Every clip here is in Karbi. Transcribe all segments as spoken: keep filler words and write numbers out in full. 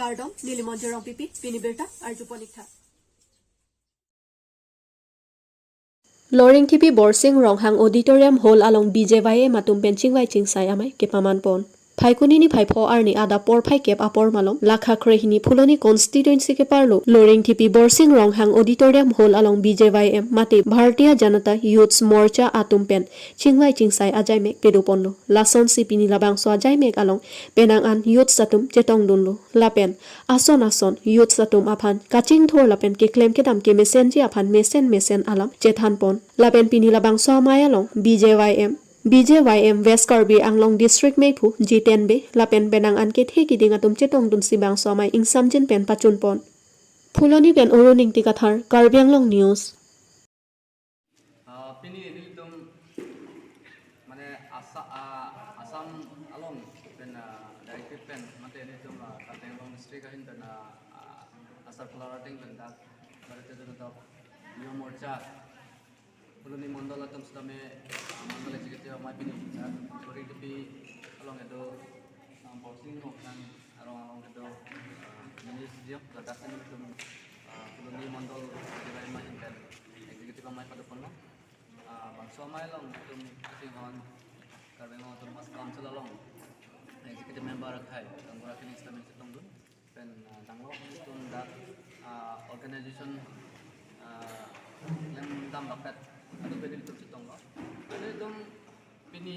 Kardom, neli Monjir Rongpipi, pini birta arjupon ik tha. Loringthepi Borsing Ronghang Auditorium Hall along B J Y M atum pen chingvai chingsai amei kepaman pon. Phaikuni niphai pho arni adap porphai kep apor malom, Lakha Krehini Phuloni constituency keparlo Loringthepi Borsing Ronghang Auditorium Hall along B J Y M mate Bharatiya Janata Youth Morcha atum pen chingvai chingsai ajaimek pedoponlo. Lasonsi pini labangso ajaimek along penang an youth atum chetongdunlo. Lapen ason ason youth atum aphan kachingthur lapen keklem kedam kemesenji aphan mesen mesen alam chethanpon. Lapen pini labangso amei along B J Y M, B J Y M West Karbi Anglong District meiphu Jiten Bey lapen penang an kethe kiding atum chetongdunsi bangso amei ingsamjin pen pachunpon. Phuloni pen Arun Ingti Kathar, Karbi Anglong News. Ah, pini nelitum mane Asa-, ah, Assam along pen, ah, directive pen mate nelitum, ah, Karbi Anglong district ahin pen, ah, ah, asar kelar ating pen dak Bharatiya Janata Yuva Morcha Phuloni Mondol atum sitame, ah, Mondol Executive amei pini dak Loringthepi along kedo, ah, Borsing Ronghang arong along kedo, ah, Ministry of Production atum, ah, Phuloni Mondol Executive amei pen executive amei padoponlo. Ah, bangso amei along itum ating hon Karbi Anglong Autonomous Council along executive member akhai, anggora kini sitame chetongdun. Pen, ah, danglo itum dak, ah, organization, ah, klem dam bapet adu bedi itum chetonglo. Adu itum pini,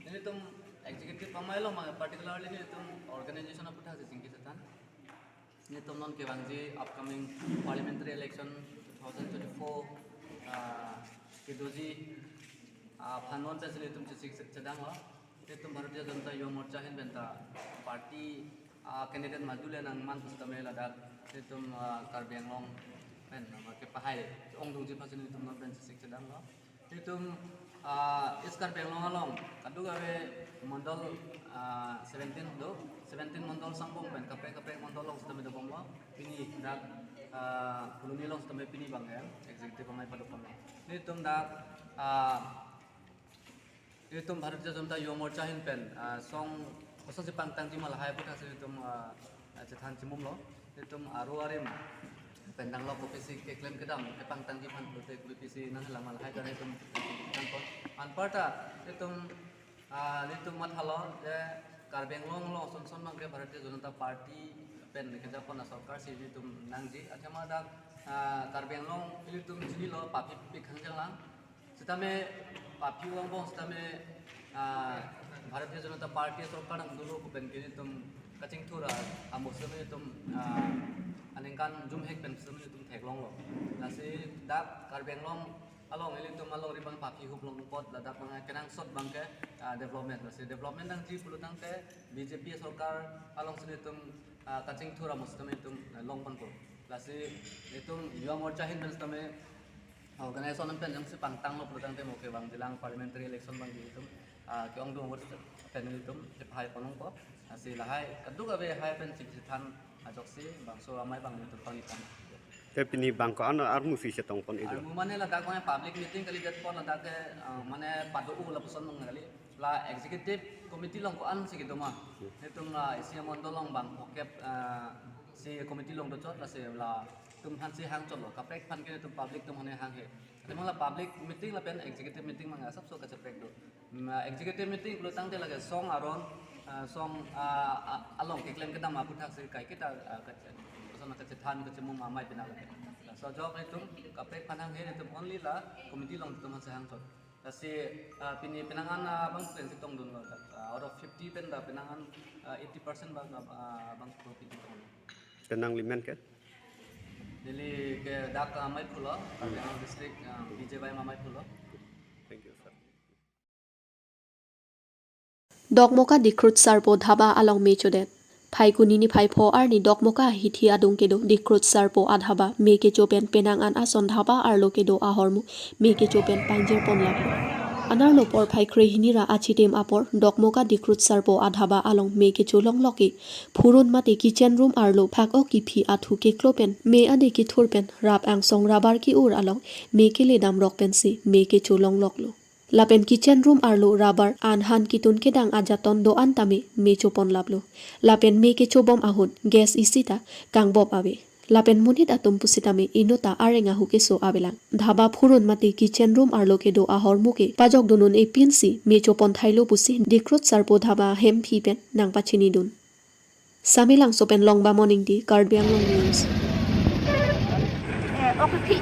nelitum executive amei along ma particularly nelitum organization aputhak si chingki chethan. Nelitum non kevangji upcoming parliamentary election two thousand twenty-four, ah, kedoji, ah, aphan non pensi nelitum chesik chedanglo. Nelitum Bharatiya Janata Yuva Morcha ahin penta party, ah, candidate madu le nangman pusitame ladak nelitum, ah, Karbi Anglong pen, ah, kepahai ongdungji aphansi nelitum non pen chesik chedanglo. Nelitum, ah, East Karbi Anglong along kadokave mondol, ah, seventeen do, seventeen mondol sangbong pen kaprek kaprek mondol along sitame dobomlo. Pini dak, ah, Phuloni along sitame pini abang ya executive amei padoponlo. Nelitum dak, ah, nelitum Bharatiya Janata Yuva Morcha ahin pen, ah, song kosonsi pangtangji ma lahai aputhak si nelitum, ah, ah, chethan chimumlo. Nelitum aru arim pen danglo kopisi keklem kedam kepangtangji aphan pulote kopisi nanghelang ma lahai ta nelitum chethanpon. Anparta nelitum, ah, nelitum mathalo je Karbi Anglong along son son abangke Bharatiya Janata Party pen kejapon asorkar si nelitum nangji. Athema dak, ah, Karbi Anglong nelitum chinilo paphi pik hangjang lang. Sitame paphi angbong sitame, ah, Bharatiya Janata Party sorkar nangdolo pu pen ke nelitum kachingthur amo sitame nelitum, ah, aningkan jumhek pen sitame nelitum theklonglo. Lasi dak Karbi Anglong along ilitum alongri abang paphi huplong apot ladak abang kenangsot abangke, ah, development. Lasi development nangji pulo tangte B J P sorkar alongsi nelitum, ah, kachingthur amo sitame nelitum, ah, longponpo. Lasi nelitum Yuva Morcha ahin pen sitame organization pen jongsi pangtanglo pulo tangte mo kevangjilang parliamentary election abang nelitum, ah, ke-ongdung pen nelitum kepahai ponlongpo. Lasi lahai kadokave hai pen chingki chethan ajoksi bangso amei abang nelitum pangni pon. Te pini abang ko-an armu si chetongpon ijo? Armu mane ladak mane public meeting kalidetpon ladak ke, ah, mane pado-o lapuson abang kali. La executive committee along ko-an si kedoma. Nelitum la isi amondol along bang phokep, ah, si committee along dochot lasi latum aphansi hangchotlo. Kaprek aphan ke nelitum public atum aphan hanghe. Athema la public meeting lapen executive meeting abang asapso kacheprek do. Mm, ah, executive meeting pulo tangte lake song aron, ah, song, ah, ah, along keklem kedam aputhak si kaiketa, ah, kache-, koson kachethan kachemum amei pina lake. Laso ajok nelitum kaprek aphan hanghe, nelitum only la committee along nelitum aphansi hangchot. Lasi, ah, pini penang an, ah, abang pen si tongdunlo. Ah, out of fifty pen dak penang an, ah, eighty percent abang, ah, abang ko pini tongdun. Te nanglimen ke? Neli ke dak, ah, amei pulo, Karbi Anglong district, ah, B J Y M amei pulo. Thank you, sir. Dokmoka Dikhrut Sarpo Dhaba along me chodet. Phaikuni niphai pho arni Dokmoka ahithi adung kedo Dikhrut Sarpo adhaba me kecho pen penang an ason dhaba arlo kedo ahormu me kecho pen pangjirpon lap. Anerlo porphai krehini ra achitim apor Dokmoka Dikhrut Sarpo adhaba along me kecho longlok ke phurun mate kitchen room arlo phak-ok kiphi athu keklo pen me ade kethur pen rap angsong rabar ke-ur along me kele damrok pensi me kecho longloklo. Lapen kitchen room arlo rubber an han kitun kedang ajaton do-an tame me chopon laplo. Lapen me kechobom ahut gas isi ta kangbop ave. Lapen monit atum pusitame inut ta areng ahu keso avelang. Dhaba phurun mate kitchen room arlo kedo ahormu ke pajok dunun epinsi me chopon thailo pusi Dikrut Sarpo Dhaba hemphi pen nangpachinidun. Samelangso pen Longbamon Ingti, Karbi Anglong News. Eh, okay, phi.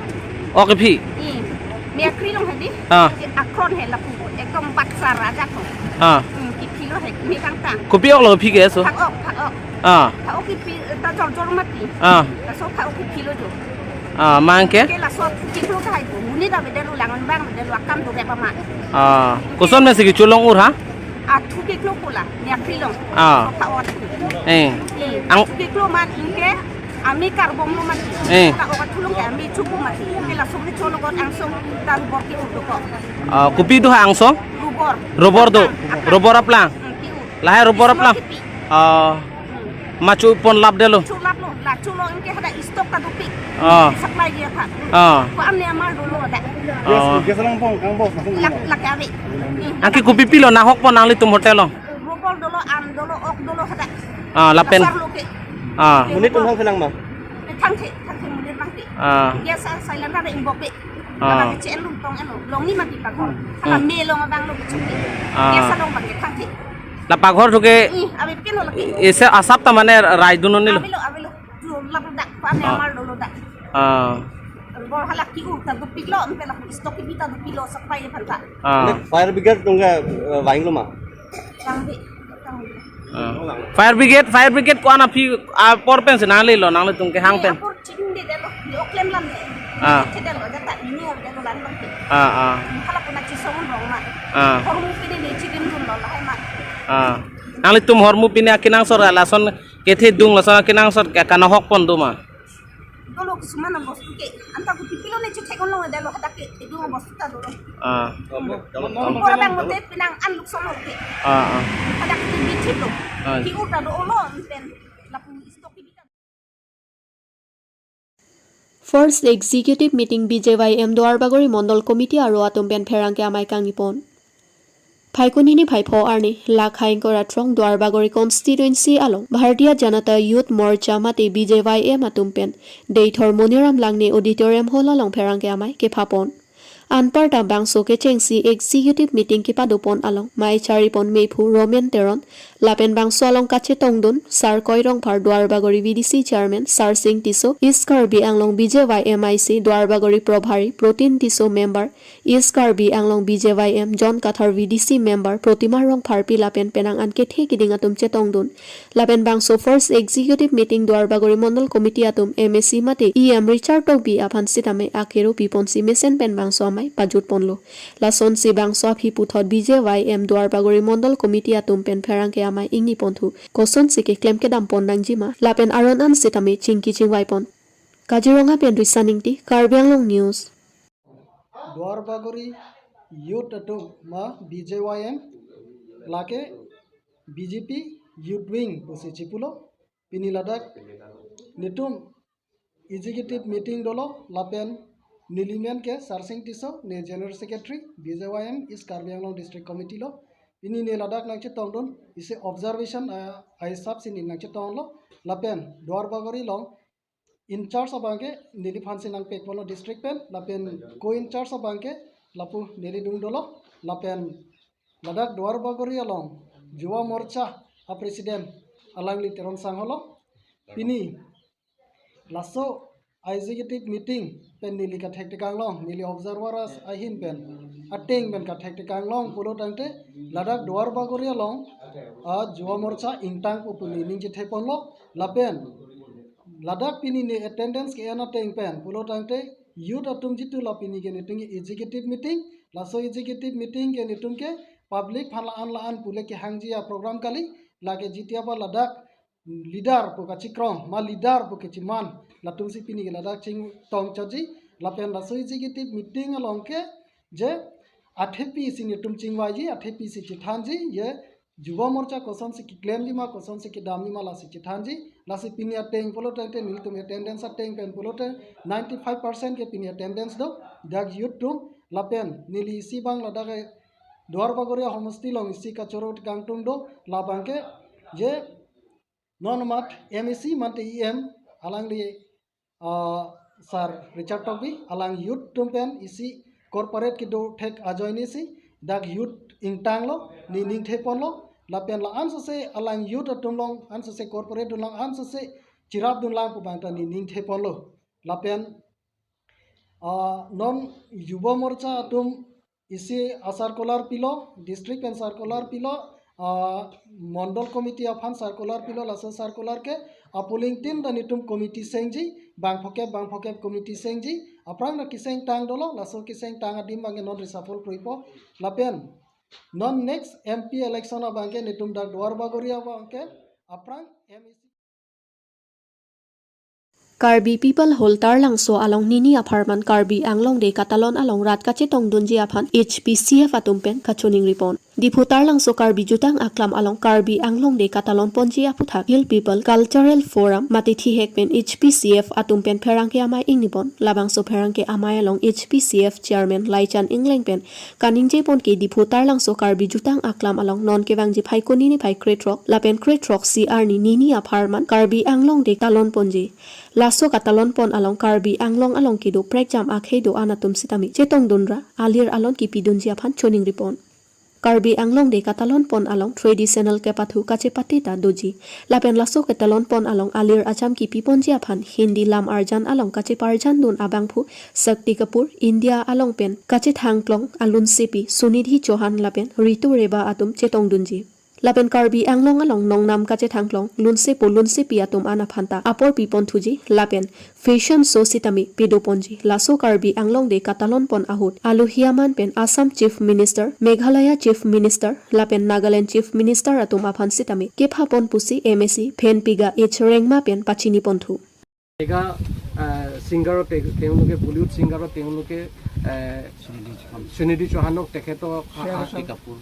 Okay, phi. Hmm. Me akri long hadi. Ah. Akron he lapu. Ekdom baksa raja ko. Ah. Hmm, kiphilo he. Me tang tang. Kopi ok lo phi ke so? Phak ok, phak ok. Ah. Phak ok kiphi, ta jor jor mati. Ah. Laso phak ok kiphilo jo. Ah, mang ke? Ke laso kiphilo ka hai bo. Monit avedetlo, langon bang avedetlo, akam do ke pama. Ah. Koson me si kecholong ur ha? Athu keklo kola, me akri long. Ah. Ka athu. Eh. Eh, ang- athu keklo man ingke, ami karbom lo mati. Eh. Ka ok athu long ke ami chupu mati. Ke laso kecholo kon angsong ta rubor ke-ur dokok. Ah, kopi do ha angsong? Rubor. Rubor do. Aplang. Rubor aplang. Hmm, ke-ur. Lahai rubor aplang. Kipi. Ah. Hmm. Ma chopon lapdetlo. Cholaplo, la cholo ingke hadak stock ta dopik. Ah. Supply dia tha. Ah. Ko amne amar dolo hadak. Ah. Gas, gas lang pong, kang bos, langsung. Lak, lak ave. Hmm. Angke kopi pilo nahokpon nanglitum hotel lo? Rubor dolo, am dolo, ok dolo hadak. Ah, lapen. Asar lo ke. Ah. Monit tum thang selang ma? Thang the, thang the monit bang the. Ah. Gas a silent ada imbok be. Ah. Ada kecil lum tong elo, longni mati pakor. Ada Hmm. me long abang lo kecil. Ah. Gas along bang thang the. La paghor thu ke Ih, ave pin lo lagi. Isi asap ta mane raidun un-e lo. Ave lo, ave lo. Dolo lap dak, pa ne Ah. amar dolo dak. Ah. Bor halak ke-ur ta dopik lo, ampe lak stock kipi ta dopik lo, supply aphan ta. Ah. Fire brigade tum ke, eh, vang lo ma? Tang di, tang di. Ah. Fire brigade, fire brigade ko-an aphi apor pensi nanglelo, nanglitum kehang pen. Apor chingdedetlo, di oklem lam ne. Ah. Chedetlo, jata ini, jata lan bang. Ah, ah. Halak puna chisong rong ma. Ah. Hormu pine ne chidimdunlo lahai ma. Ah. Nanglitum hormu pine akenangsot lason kethedung, lason akenangsot ke kanahokpon do ma? Dolo kisuman abostu ke, anta kopi pilo ne chethek-onlo detlo hadak ke, thedung abostu ta dolo. Ah. Impor abang mate pinang an lukson lo ke. Ah, ah. Hadak ke bithip lo. Ah. Ke-ur ta dolo, pen lapu stock kipi ta. First Executive Meeting B J Y M Duarbagori Mondol Committee aro atum pen pherangke amei kangnipon. Phaikuni ni phaipho arni, lak hai ingkoi ra throng Duarbagori constituency along Bharatiya Janata Youth Morcha mate B J Y M atum pen Deithor Moniram Langne Auditorium Hall along pherangke amei kephapon. Anparta bangso kechengsi executive meeting kepadopon along mei charipon mephu Roman Teron, lapen bangso along kachetongdun Sar Koi Rongphar Duarbagori V D C Chairman, Sarsing Tisso, East Karbi Anglong B J Y M I C Duarbagori Probhari Protin Tisso, member East Karbi Anglong B J Y M John Kathar, V D C member Protima Rongpharpi lapen penang an kethe kiding atum chetongdun. Lapen bangso First Executive Meeting Duarbagori Mondol Committee atum M A C mate E M Richard Tokbi aphan sitame akero piponsi mesen pen bangso amei pajutponlo. Lasonsi bangso aphi puthot B J Y M Duarbagori Mondol Committee atum pen pherangke amei ingniponthu. Kosonsi keklem kedampon nangjima. Lapen aron an sitame chingki chingvaipon. Kaziranga pen Risan Ingti, Karbi Anglong News. Duarbagori youth atum ma B J Y M lake B J P youth wing pusi chipulo. Pini ladak netum executive meeting dolo lapen neli men ke Sarsing Tisso, ne General Secretary B J Y M East Karbi Anglong District Committee lo. Pini ne ladak nangchetongdun isi observation, ah, ahisap si ne nangchetonglo lapen Duarbagori along in charge abang ke neliphansi nangpekponlo district pen, lapen co-in charge abang ke lapu neli dung dolo, lapen ladak Duarbagori along Yuva Morcha a president alangli Teron Sangho lo. Pini laso executive meeting pen neli kathektekang long, neli observer as ahin pen ateng pen kathektekang long pulo tangte ladak Duarbagori along a Yuva Morcha ingtang pu pu nening chethe ponlo lapen ladak pini ne attendance ke-en ateng pen pulo tangte youth atum jitu la pini ke netum executive meeting, laso executive meeting ke netum ke public aphan la-an la-an pule kehangji a program kali, lake jitiaba ladak leader pu kachikrong ma leader pu kechiman latumsi pini ke ladak chingtong chotji lapen laso executive meeting along ke je athepi si netum chingvaiji, athepi si chethanji, je Yuva Morcha kosonsi keklemji ma, kosonsi kedamji ma, lasi chethanji. Lasi pini ateng pulo tangte nelitum attendance ateng pen pulote ninety-five percent ke pini attendance do, dak youth atum lapen neli isi abang ladak ke Duar Bagori ahomosti along isi kachoro kangtung do, labang ke je non mat M A C mate E M alangli, ah, Sir Richard Tokbi, alang youth atum pen isi corporate kedo thek ajoine si dak youth ingtanglo, ne ning theponlo, lapen la-an sose alang youth atum along, an sose corporate dun lang, an sose chirap dun lang pu abang ta ne ning theponlo. Lapen, ah, non Yuva Morcha atum isi a-circular pilo, district pen circular pilo, ah, mondol committee aphan circular pilo, laso circular ke apolling tin ta netum committee sengji, bang phokep, bang phokep committee sengji, aphrang ta keseng tang dolo, laso keseng tang adim abang ke non reshuffle kroipo, lapen non next M P election abang ke netum dak Duar Bagori abang ke aphrang M A C. Karbi People Hall Tarlangso along nini apharman Karbi Anglong Day katalon along rat kachetongdunji aphan H P C F atum pen kachoningripon. Diphu Tarlangso Karbi Jutang Aklam along Karbi Anglong Day katalon ponji aphuthak Hill People Cultural Forum mate thihek pen H P C F atum pen pherangke amei ingnipon. Labangso pherangke amei along H P C F Chairman Laichan Engleng pen kaningjepon ke Diphu Tarlangso Karbi Jutang Aklam along non kevangji Phaikuni niphai krethrok lapen krethrok si arni nini apharman Karbi Anglong Day talon ponji. Laso katalon pon along Karbi Anglong along kedo prekjam akhei do-an atum sitame chetongdunra alir alon kipidunji aphan choningripon. Karbi Anglong Day katalon pon along traditional kepathu kachepate ta doji. Lapen laso katalon pon along alir acham kipiponji aphan Hindi lam arjan along kacheparjandun abangphu Shakti Kapoor, India along pen kachethangklong alunsepi Sunidhi Chauhan lapen Ritu Reba atum chetongdunji. Lapen Karbi Anglong along nongnam kachethangklong lunsepo lunsepi atum an aphan ta apor piponthuji lapen fashion show sitame pedoponji. Laso Karbi Anglong Day katalon pon ahut alohi aman pen Assam Chief Minister, Meghalaya Chief Minister lapen Nagaland Chief Minister atum aphan sitame kephapon pusi M A C Phenpiga H Rengma pen pachiniponthu. Mega, আহ, ছিংগাৰৰ তে-, তেওঁলোকে, বলিউড ছিংগাৰৰ তেওঁলোকে, আহ, সুনিধি চৌহান। সুনিধি চৌহানক তেখেতক, আহ, শ্ৰেয়া ঘোষাল।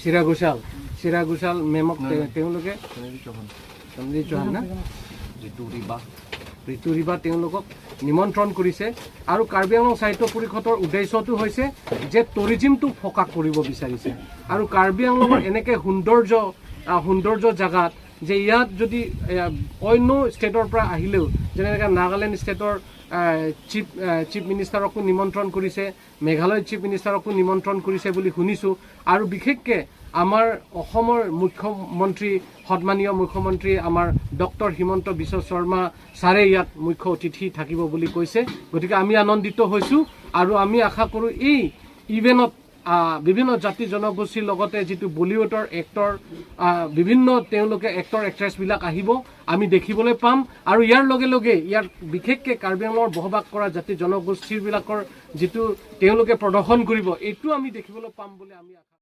শ্ৰেয়া ঘোষাল, শ্ৰেয়া ঘোষাল মেমক নহয়, তে-, নহয়। তেওঁলোকে সুনিধি চৌহান। সুনিধি চৌহান না? ঋতু ৰিবা। ঋতু ৰিবা তেওঁলোকক নিমন্ত্ৰণ কৰিছে। আৰু কাৰ্বি আংলং সাহিত্য পৰিষদৰ উদ্দেশ্যটো হৈছে যে টুৰিজিমটো ফকাছ কৰিব বিচাৰিছে। আৰু কাৰ্বি আংলঙৰ এনেকে সৌন্দৰ্য, আহ, সৌন্দৰ্য জাগাত যে ইয়াত যদি, এ, অন্য ষ্টেটৰ পৰা আহিলেও, যেনেকে নাগালেণ্ড ষ্টেটৰ, আহ, চিফ, আহ, চিফ মিনিষ্টাৰকো নিমন্ত্ৰণ কৰিছে, মেঘালয়ৰ চিফ মিনিষ্টাৰকো নিমন্ত্ৰণ কৰিছে বুলি শুনিছোঁ। আৰু বিশেষকে আমাৰ অসমৰ মুখ্যমন্ত্ৰী, সন্মানীয় মুখ্যমন্ত্ৰী আমাৰ ডক্টৰ হিমন্ত বিশ্ব শৰ্মা ছাৰে ইয়াত মুখ্য অতিথি থাকিব বুলি কৈছে। গতিকে আমি আনন্দিত হৈছোঁ আৰু আমি আশা কৰোঁ এই ইভেণ্টত, আহ, বিভিন্ন জাতি জনগোষ্ঠীৰ লগতে যিটো বলিউডৰ এক্টৰ, আহ, বিভিন্ন তেওঁলোকে এক্টৰ এক্ট্ৰেছবিলাক আহিব, আমি দেখিবলৈ পাম। আৰু ইয়াৰ লগে লগে ইয়াৰ বিশেষকে কাৰ্বি আংলঙৰ বসবাস কৰা জাতি জনগোষ্ঠীবিলাকৰ যিটো তেওঁলোকে প্ৰদৰ্শন কৰিব, এইটো আমি দেখিবলৈ পাম বুলি আমি আশা